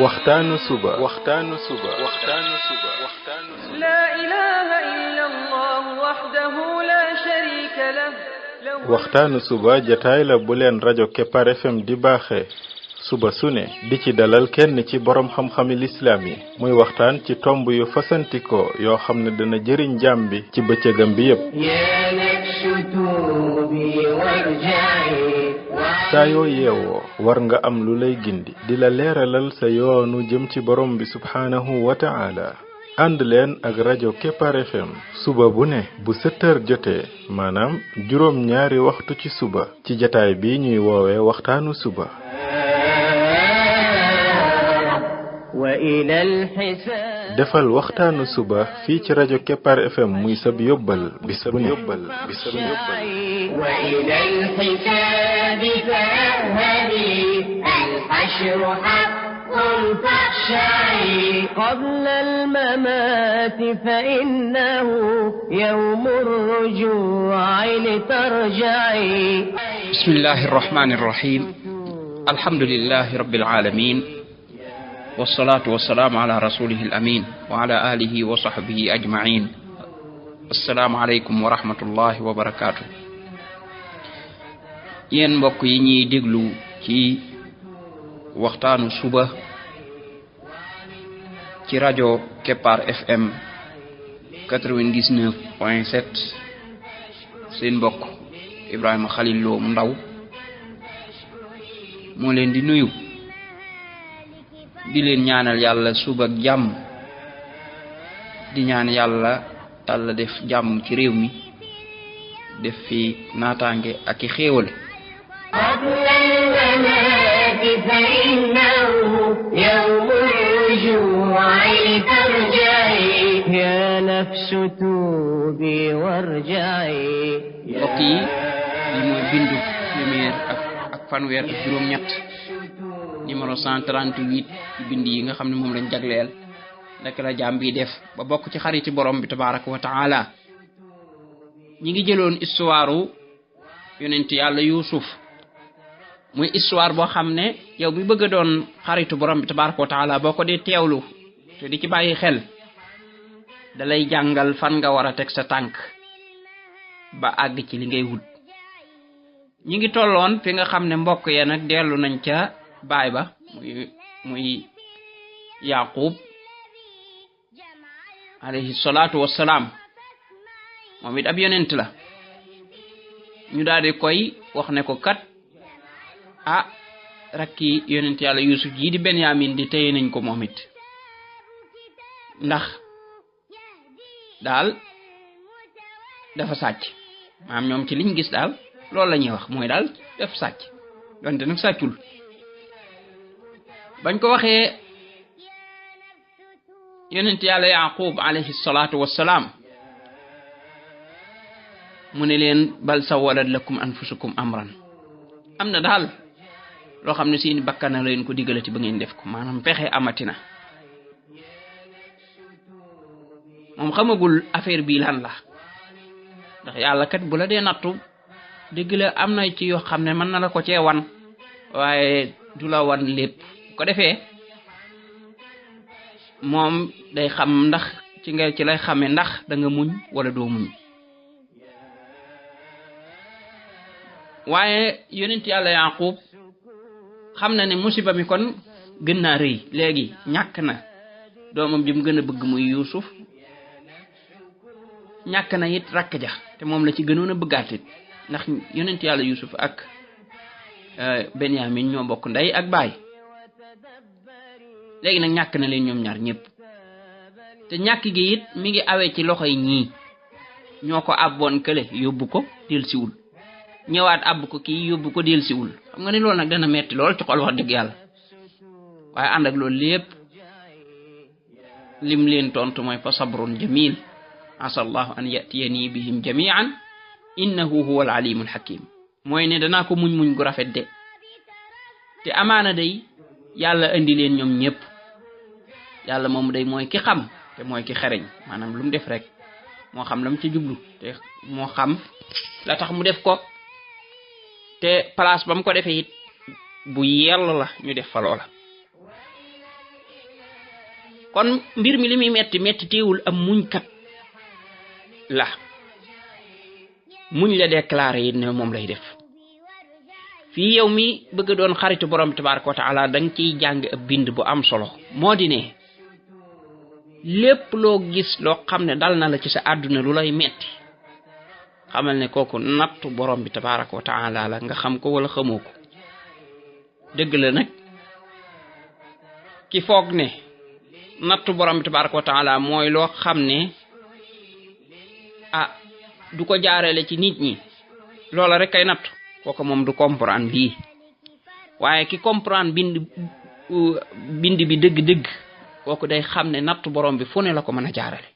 waxtaanu suba لا إله إلا الله وحده لا شريك له waxtaanu suba jataay la bu leen rajo Kepar FM di baaxee suba su ne di ci dalal kenn ci borom xam-xami lislaam yi muy waxtaan ci tomb yu fasantikoo yoo xam ne dana jëriñ jaam bi ci bëccëgam bi yépp saa yoo yeewoo war nga am lu lay gindi di la leeralal sa yoonu jëm ci borom bi subhaanahu wa ta'ala ànd leen ak rajo Kepar FM suba bu ne bu 7h jotee maanaam juróom ñaari waxtu ci suba ci jataay bi ñuy woowee waxtaanu suba defal waxtaanu suba fii ci rajo Kepar FM muy sab yóbbal bis bu ne وإلى الحساب فاذهبي الحشر حق فاخشعي قبل الممات فإنه يوم الرجوع لترجعي بسم الله الرحمن الرحيم الحمد لله رب العالمين والصلاة والسلام على رسوله الأمين وعلى آله وصحبه أجمعين السلام عليكم ورحمة الله وبركاته yéen mbokk yi ñuy déglu ci waxtaanu suba ci rajo Kepar FM 99.7 seen mbokk Ibrahima Khalil Lo mu ndaw moo leen di nuyu di leen ñaanal yàlla suba ak jàmm di ñaan yàlla def jàmm ci réew mi def fi naataange ak i xéewal قبل الممات فإنه يوم الرجوع لترجعي يا نفس توبي وارجعي mbokk yi li mooy bindu téeméer ak fanweer ak juróom-ñett numéro 138 ci bind yi nga xam ne moom lañ jagleel naka la jaam bi def ba bokk ci xariti borom bi tabaraka wa taala ñi ngi jëloon histoire yonent yàlla Yuusuf muy histoire boo xam ne yow bi bëgg a doon xaritu borom bi tabaraka wa taala boo ko dee teewlu te di ci bàyyi xel dalay jàngal fan nga war a teg sa tànk ba àgg ci li ngay wut ñi ngi tolloon fi nga xam ne mbokk ya nag dellu nañ ca baay ba muy Yaqub alayhi salaatu wassalaam moom it ab yonent la ñu daal di koy wax ne ko kat rakki yonent yàlla Yuusuf ji di Benyamin di téye nañ ko moom it ndax daal dafa sàcc maanaam ñoom ci liñ gis daal loolu la ñuy wax mooy daal dafa sàcc donte nag sàccul bañ ko waxee yonent yàlla Yaqub alayhi salaatu wassalaam mu ne leen bal sawalat lakum anfusukum amran am na daal loo xam ne seeni bakkan na leen ko digalati ba ngeen def ko maanaam pexe amatina moom xamagul affaire bi lan la ndax yàlla kat bu la dee nattu dëgg la am na ci yoo xam ne mën na la ko cee wan waaye du la wan lépp ko defee moom day xam ndax ci lay xamee ndax da nga muñ wala doo muñ waaye yonent yàlla Yaqub xam na ne musiba mi kon gën naa rëy léegi ñàkk na doomam ji mu gën a bëgg muy Yuusuf ñàkk na it rakk ja te moom la ci gënoon a bëggaat it ndax yonent yàlla Yuusuf ak Benyamin ñoo bokk ndey ak baay léegi nag ñàkk na leen ñoom ñaar ñëpp te ñàkk gi it mi ngi awee ci loxoy ñii ñoo ko abboon kële yóbbu ko delsiwul ñëwaat àbb ko kii yóbbu ko delsiwul xam nga ne loolu nag dana metti lool ci xol wax dëgg yàlla waaye ànd ak loolu lépp lim leen tontu mooy fa sabrun jamil asa allahu an yatiyani bihim jamian innahu huwa al alimul hakim mooy ne danaa ko muñ gu rafet de te amaana day yàlla indi leen ñoom ñëpp yàlla moom day mooy ki xam te mooy ki xereñ maanaam lu mu def rek moo xam lam ci jublu te moo xam la tax mu def ko te place ba mu ko defee it bu yell la ñu def fa loola kon mbir mi limi metti metti teewul am muñ kat la muñ la déclarer yi ne mom lay def fi yow mi bëgg doon xaritu borom tabaaraku wa taala dang ci jàng ab bind bu am solo modi ne lepp lo gis lo xamne dal na la ci sa aduna lu lay metti xamal ne koku nattu borom bi tabaaraku wa taala la nga xam ko wala xamoko deug la nak ki foog ne nattu borom bi tabaaraku wa taala moy lo xamne du ko jaarale ci nit ñi loola rek kay nattu koko mom du comprendre li waye ki comprendre bind bi deug deug koko day xamne nattu borom bi fu ne la ko mëna jaarale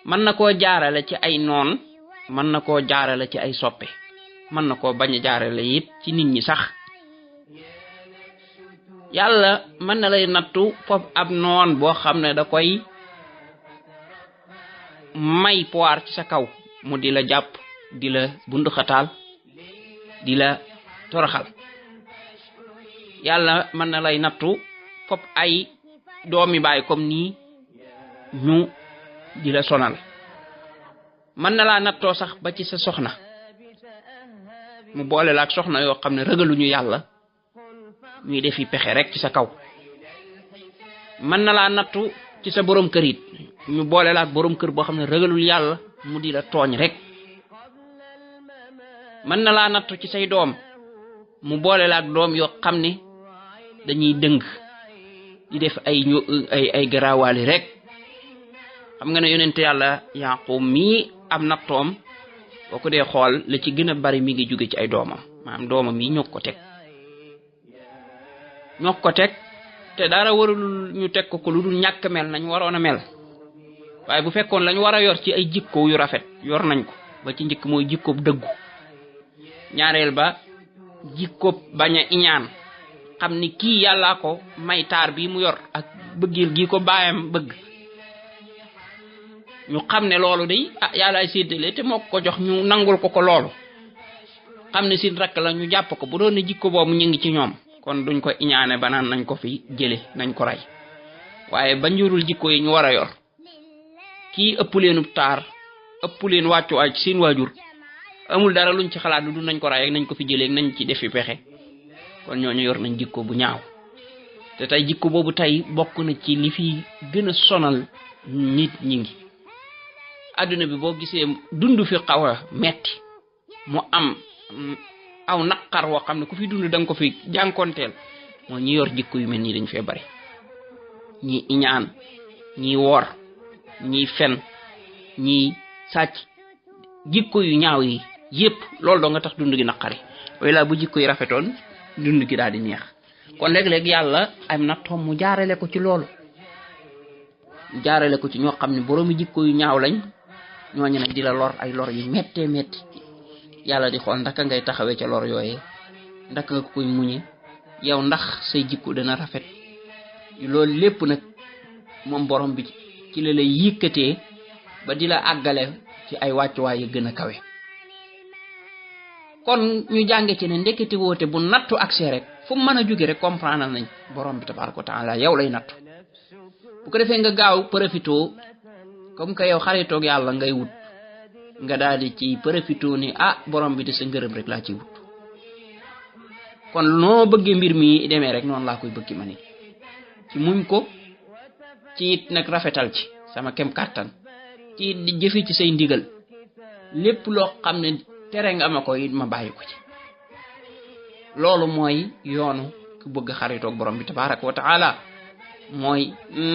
man nako jaarale ci ay non man nako jaarale ci ay soppe man nako baña jaarale yit ci nit ñi sax yalla man na lay nattu fop ab non bo xamne da koy may poar ci sa kaw mu di la japp di la bundu xatal di la toroxal yalla man na lay nattu fop ay doomi bay comme ni ñu di la sonal man na la natto sax ba ci sa soxna mu boole la ak soxna yo xamne ragaluñu yalla ñuy defi pexé rek ci sa kaw man na la nattu ci sa borom kër it ñu boole la ak borom kër bo xamne ragalul yalla mu di la togn rek man na la nattu ci say doom mu boole la ak doom yo xamne dañuy deung di def ay garawali rek xam nga ne yonent yalla Yaqub mi am nattom boko de xol la ci gëna bari mi ngi jóge ci ay doomam maam doomam yi ñoko tek te dara warul ñu tek ko lu dul ñak mel nañ warona mel waye bu fekkon lañ wara yor ci ay jikko yu rafet yor nañ ko ba ci njëkk moy jikko deggu ñaarel ba jikko baña iñaan xamni ki yalla ko may tar bi mu yor ak bëggil gi ko bayam bëgg ñu xamne loolu day yalla ay sédélé te moko ko jox ñu nangul ko loolu xamne seen rak la ñu japp ko bu doon ne jikko bobu ñi ngi ci ñoom kon duñ ko iñaane banan nañ ko fi jëlé nañ ko ray waye bañurul jikko yi ñu wara yor ki ëpp leenu tar ëpp leen waccu ay ci seen wajur amul dara luñ ci xalaat du nañ ko ray ak nañ ko fi jëlé ak nañ ci def fi pexé kon ñoñu yor nañ jikko bu ñaaw te tay jikko bobu tay bokku na ci li fi gëna sonal nit ñi ngi aduna bi bo gisé dundu fi xawa metti mu am aw nakar wo xamne ku fi dund dang ko fi jankontel mo ñi yor jikko yu melni dañ fe bari ñi iñaan ñi wor ñi fen ñi sacc jikko yu ñaaw yi yépp lool do nga tax dund gi nakari wala bu jikko yi rafeton dund gi daal di neex kon leg leg yalla am na tom mu jaarale ko ci loolu jaarale ko ci ño xamni borom jikko yu ñaaw lañ ñoñu nak di la lor ay lor yu metti metti yalla di xol ndaka ngay taxawé ci lor yoyé ndaka nga koy muñé yow ndax say jikko dana rafet lool lepp nak mom borom bi ci la lay yëkëté ba dila agalé ci ay waccu way gëna kawé kon ñu jàngé ci né ndeketi woté bu nattu accès rek fu mëna joggé rek comprendre nañ borom bi tabaaraku taala yow lay nattu bu ko défé nga gaaw profito comme que yow xarito ak yalla ngay wut nga daldi ci profito ni borom bi de sa ngeureum rek la ci wut kon no bëgg mbir mi démé rek non la koy bëgg mané ci muñ ko ci nak rafetal ci sama kem kartan ci di jëfi ci say ndigal lepp lo xamné téré nga amako yi ma bayiko ci lolu moy yoonu ku bëgg xarito ak borom bi tabaaraku wa taala moy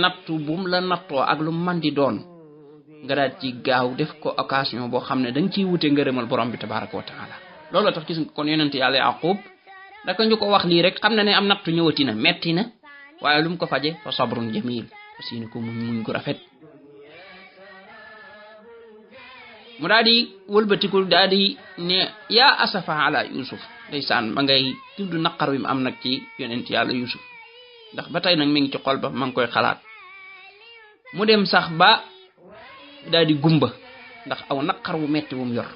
nattu bum la natto ak lu mandi doon nga dal ci gaaw def ko occasion bo xamne dang ci wuté ngeuremal borom bi tabaaraku wa taala lolu tax gis kon yonent yalla Yaqub naka ñu ko wax li rek xamna ne am nattu ñëwati na metti na waye lu mu ko faje fa sabrun jamil fasini ko muñ gu rafet mu daldi wëlbatikul daldi ne ya asafa ala yusuf ndaysan ma ngay tuddu naqar wi am nak ci yonent yalla yusuf ndax batay nak mi ngi ci xol ba ma ngi koy xalaat mu dem sax ba daldi gumba ndax aw naqar wu metti wu mu yor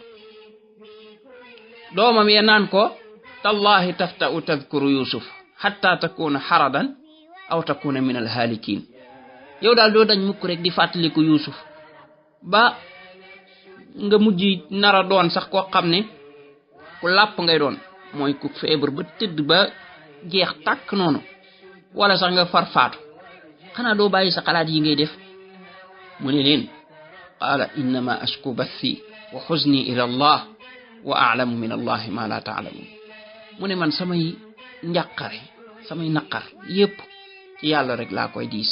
doomam ya naan ko tallahi tafta'u tadhkuru yusuf hatta takuna haradan aw takuna min al halikin yow daal doo dañ mukk rek di fàttaliku Yuusuf ba nga mujj nara doon sax koo xam ne ku làpp ngay doon mooy ku feebar ba tëdd ba jeex tàkk noonu wala sax nga farfaatu xanaa doo bàyyi sa xalaat yi ngay def mu ne leen qaala innama ashku bathi wa xuzni ila allah wa a'lamu min allah ma la ta'lamun mu ne man samay njàqare samay naqar yépp ci yàlla rek laa koy diis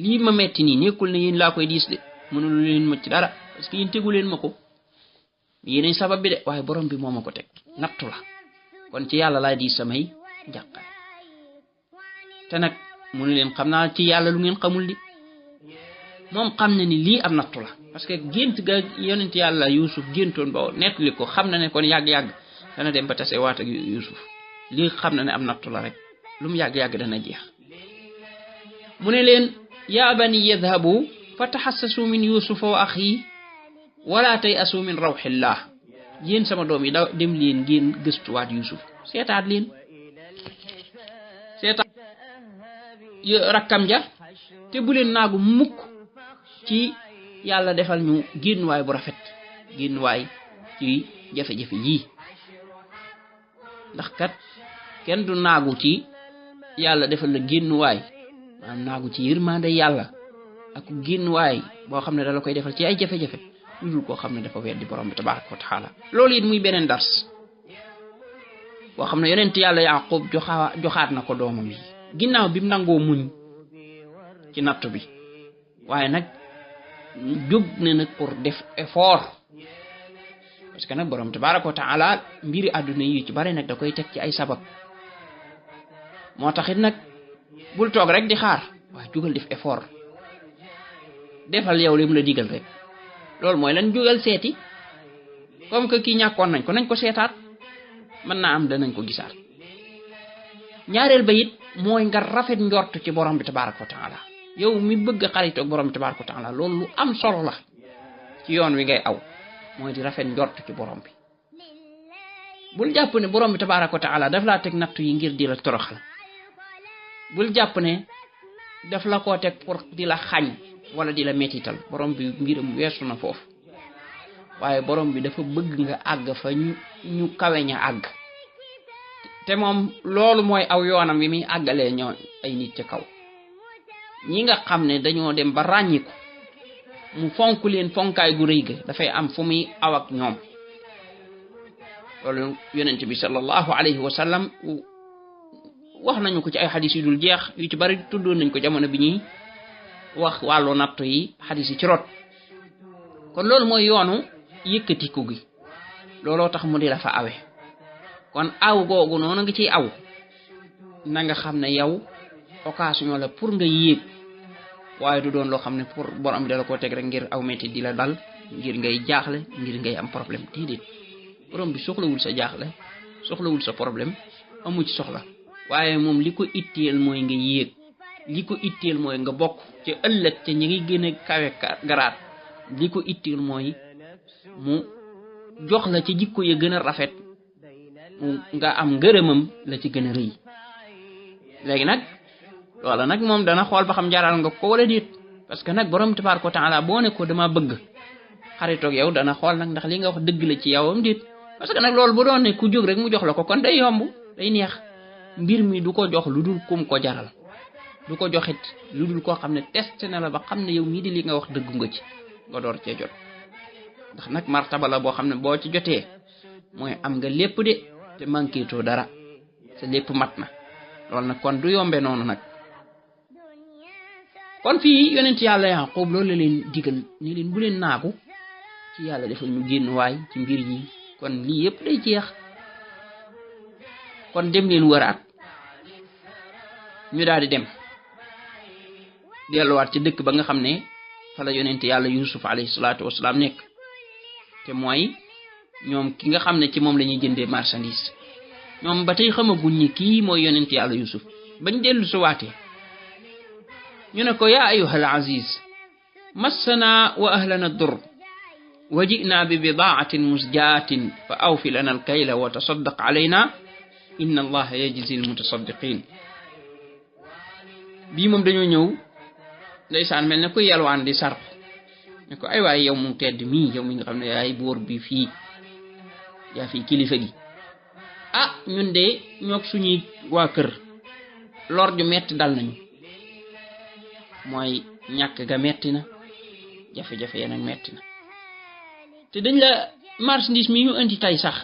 lii ma metti nii nekkul ne yéen laa koy diis de mënulu leen ma ci dara parce que yéen tegu leen ma ko yéenay sabab bi de waaye borom bi moo ma ko teg nattu la kon ci yàlla laay diis samay njàqare te nag mu ne leen xam naa ci yàlla lu ngeen xamul di moom xam na ni lii am nattu la parce que gént ga yonent yàlla Yuusuf géntoon ba nettali ko xam na ne kon yàgg-yàgg dana dem ba tase waat ak Yuusuf lii xam na ne am nattu la rek lu mu yàgg-yàgg dana jeex mu ne leen yaa bani yadhabu fa taxassasu min yusufa wa axi wala tayasu min rawxillah yéen sama doom yi da dem leen ngeen gëstuwaat Yuusuf seetaat leen seetaat rakkam ja te bu leen naagu mukk ci yàlla defal ñu génnuwaay bu rafet génnuwaay ci jafe-jafe yii ndax kat kenn du naagu ci yàlla defal la génnuwaay maanaam naagu ci yërmande yàlla ak génnuwaay boo xam ne dala koy defal ci ay jafe-jafe lu dul koo xam ne dafa weddi borom bi tabaraka wa taala loolu it muy beneen dars boo xam ne yonent yàlla Yaqub joxaat na ko doomam yi ginnaaw bi mu nangoo muñ ci nattu bi waaye nag jóg ne nag pour def effort parce que nag borom tabaraka wa taala mbiri àdduna yi ci bare nag da koy teg ci ay sabab moo taxit nag bul toog rek di xaar waaye jugal def effort defal yow li mu la digal rek loolu mooy lan jugal seeti comme que kii ñàkkoon nañ ko seetaat mën naa am danañ ko gisaat ñaareel ba it mooy nga rafet njort ci borom bi tabaraka wa taala yow mi bëgg xarit ak borom bi tabaraka wa taala loolu lu am solo la ci yoon wi ngay aw mooy di rafet njort ci borom bi bul jàpp ne borom bi tabaraka wa taala daf laa teg nattu yi ngir di la toroxal bul jàpp ne daf la koo teg pour di la xañ wala di la mettital borom bi mbiram weesu na foofu waaye borom bi dafa bëgg nga àgg fa ñu kawe ña àgg te moom loolu mooy aw yoonam wi muy àggalee ñoo ay nit ci kaw ñi nga xam ne dañoo dem ba ràññiku mu fonk leen fonkaay gu rëy ga dafay am fu muy aw ak ñoom loolu yonent bi sallallahu alayhi wa sallam wax nañu ko ci ay xadis yu dul jeex yu ci bari tuddoon nañ ko jamono bi ñuy wax wàllu nattu yi xadis yi ci rot kon loolu mooy yoonu yëkkatiku gi looloo tax mu di la fa awe kon aw googu noonu nga ciy aw na nga xam ne yow occasion la pour nga yéeg waaye du doon loo xam ne pour borom bi dala koo teg rek ngir aw metti di la dal ngir ngay jaaxle ngir ngay am problème déedéet borom bi soxlawul sa jaaxle soxlawul sa problème amu ci soxla waaye moom li ko itteel mooy nga yéeg li ko itteel mooy nga bokk ci ëllëg ca ñi ngi gën a kawe garaat li ko itteel mooy mu jox la ci jikko ya gën a rafet nga am ngërëmam la ci gën a rëy léegi nag loola nag moom dana xool ba xam jaral nga ko wala déet parce que nag borom tabaaraka wa taala boo ne ko dama bëgg xaritoog yow dana xool nag ndax li nga wax dëgg la ci yowam déet parce que nag loolu bu doon ne ku jóg rek mu jox la ko kon day yomb day neex mbir mi du ko jox lu dul kum ko jaral du ko joxit lu dul koo xam ne testé na la ba xam ne yow mii di li nga wax dëggu nga ci nga door cee jot ndax nag martaba la boo xam ne boo ci jotee mooy am nga lépp de te manqué too dara sa lépp mat na loolu nag kon du yombe noonu nag kon fii yonent yàlla Yaqub loolu la leen digal ni leen bu leen naagu ci yàlla defal ñu génn waay ci mbir yi kon lii yëpp day jeex kon dem leen wëraat ñu daal di dem delluwaat ci dëkk ba nga xam ne fa la yonent yàlla Yuusuf alayhi salaatu wasalaam nekk te mooy ñoom ki nga xam ne ci moom la ñuy jëndee marchandise ñoom ba tey xamaguñ ni kii mooy yonent yàlla Yuusuf bañ dellu su waatee ñu ne ko yaa ayyuhal aziz massana wa ahlana dur wa ji'na bi bidaatin musjaatin fa awfi lana alkayla wa tasaddaq alayna inna allaha yajzi almutasaddiqin bii moom dañoo ñëw ndeysaan mel ne ko yelwaan di sarp ne ko ay waay yow mu tedd mii yow mi nga xam ne yaay buur bi fii yaa fi kilifa gi ah ñun de ñoog suñuy waa kër lor ju metti dal nañu mooy ñàkk ga metti na jafe-jafe ya nag metti na te dañ la marchandise mi ñu indi tey sax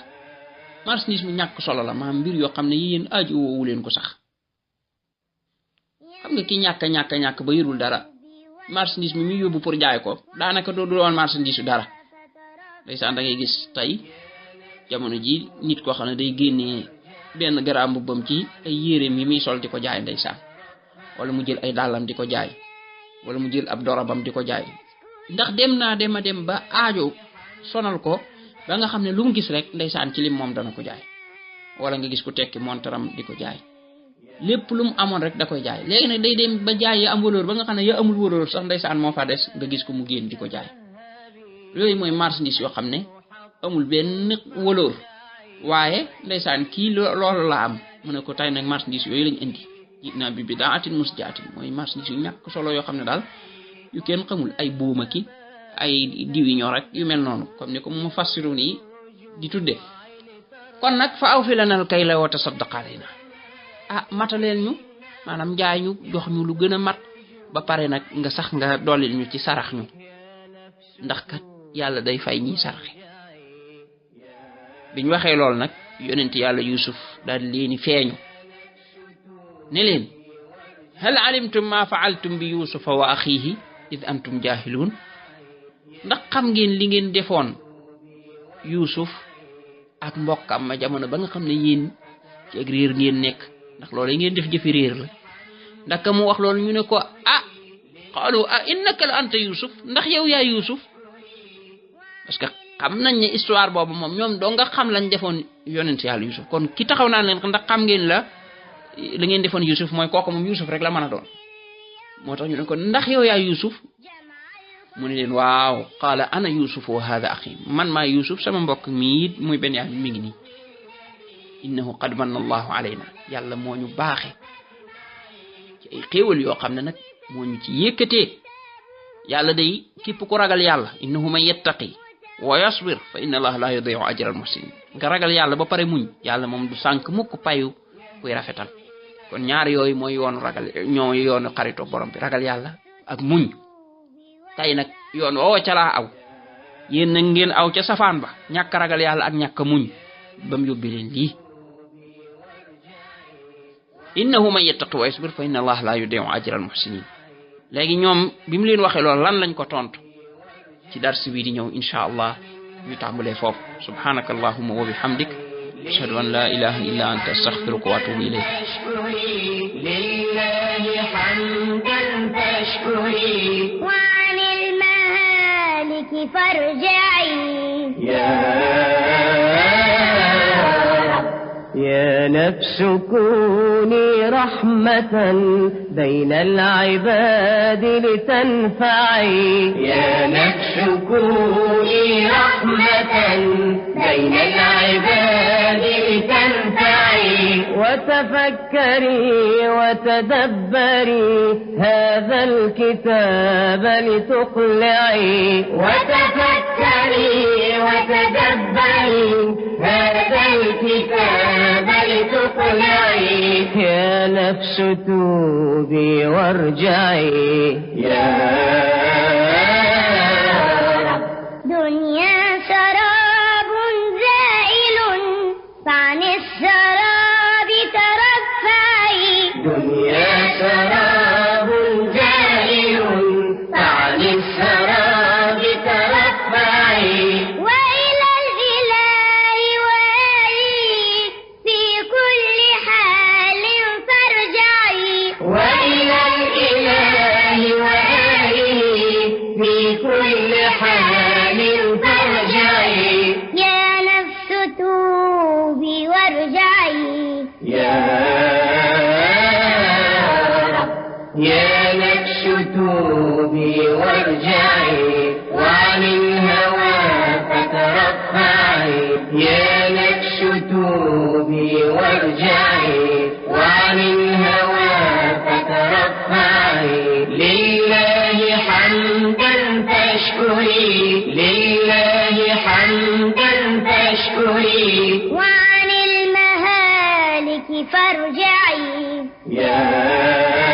marchandise mi ñàkk solo la maam mbir yoo xam ne yéen aaju woowu leen ko sax xam nga ki ñàkk ba yërul dara marchandise mi yóbbu pour jaay ko daanaka doo doon marchandise yu dara ndeysaan da ngay gis tey jamono ji nit koo xam ne day génnee benn garaam mbubbam ci ay yéreem yi muy sol di ko jaay ndeysaan wala mu jël ay dàllam di ko jaay wala mu jël ab dorobam di ko jaay ndax dem ba aajo sonal ko ba nga xam ne lu mu gis rek ndeysaan ci lim moom dana ko jaay wala nga gis ku tekki montaram di ko jaay lépp lu mu amoon rek da koy jaay léegi nag day dem ba jaay ya am valeur ba nga xam ne ya amul valeur sax ndeysaan moo fa des nga gis ko mu génn di ko jaay yooyu mooy marchandise yoo xam ne amul benn valeur waaye ndeysaan kii loolu la am mu ne ko tey nag marchandise yooyu lañ indi jinaa bi bidaatin musjaatin mooy marchandise yu ñàkk solo yoo xam ne daal yu kenn xamul ay buuma ki ay diw yi ñoo rek yu mel noonu comme ni ko mu fassirun yi di tudde kon nag fa aw fi lanal kay la wa tasaddaq alayna ah mataleel ñu maanaam jaay ñu jox ñu lu gën a mat ba pare nag nga sax nga dollil ñu ci sarax ñu ndax kat yàlla day fay ñi saraxe biñ waxee lool nag yonent yàlla Yusuf daal leeni feeñu ne leen hal alimtum ma fa'altum bi yusufa wa akhihi id antum jahilun ndax xam ngeen li ngeen defoon Yusuf ak mbokkam ma jamono ba nga xam ne yéen ci ak réer ngeen nekk ndax loolu ngeen def jëfi réer la ndax mu wax loolu ñu ne ko ah qalu a innaka la anta Yusuf ndax yow yaa Yusuf parce que xam nañ ne histoire boobu moom ñoom doo nga xam lañ defoon yonent yàlla Yusuf kon ki taxaw naan leen ndax xam ngeen la ngeen defoon Yusuf mooy kooku moom Yusuf rek la mën a doon moo tax ñu ne ko ndax yow yaa Yusuf mu ne leen waaw qaala ana Yusuf wa hada axi man maa Yusuf sama mbokk mii muy Benyamin mi ngi nii innahu qad manna allahu alayna yàlla moo ñu baaxe ci ay xéewal yoo xam ne nag moo ñu ci yëkkatee yàlla day képp ku ragal yàlla innahu man yattaqi wa yasbir fa inna allaha la yudi'u ajra al muhsinin nga ragal yàlla ba pare muñ yàlla moom du sànk mukk payu kuy rafetal kon ñaar yooyu mooy yoonu ragal ñoo yoonu xarito borom bi ragal yàlla ak muñ tay nag yoon woowa ca laa aw yéen nag ngeen aw ca safaan ba ñàkk ragal yàlla ak ñàkk muñ ba mu yóbbi leen lii innahu man yattaqi wa yasbir fa inna allaha la yudi'u ajra al muhsinin léegi ñoom bi mu leen waxee loolu lan lañ ko tontu ci dars bi di ñëw insha allah ñu tàmbalee foofu subhanaka allahumma wa bihamdik ashhadu an la ilaha illa anta astaghfiruka wa atubu ilayk lillahi hamdan tashkuri wa 'anil mahaliki farja'i يا نفس كوني رحمة بين العباد لتنفعي يا نفس كوني رحمة بين العباد لتنفعي وتفكري وتدبري هذا الكتاب لتقلعي وتفكري وتدبري هذا الكتاب لتقلعي يا نفس توبي وارجعي يا رب دنيا سراب زائل فعن السراب ترفعي دنيا سراب زائل فعن السراب ترفعي وإلى الإله وآله في كل حال فارجعي وإلى الإله وآله في كل حال فارجعي يا نفس توبي وارجعي يا رب يا نفس توبي وارجعي وعن الهوى فترفعي يا نفس توبي وارجعي وعن الهوى فترفعي وارجعي يا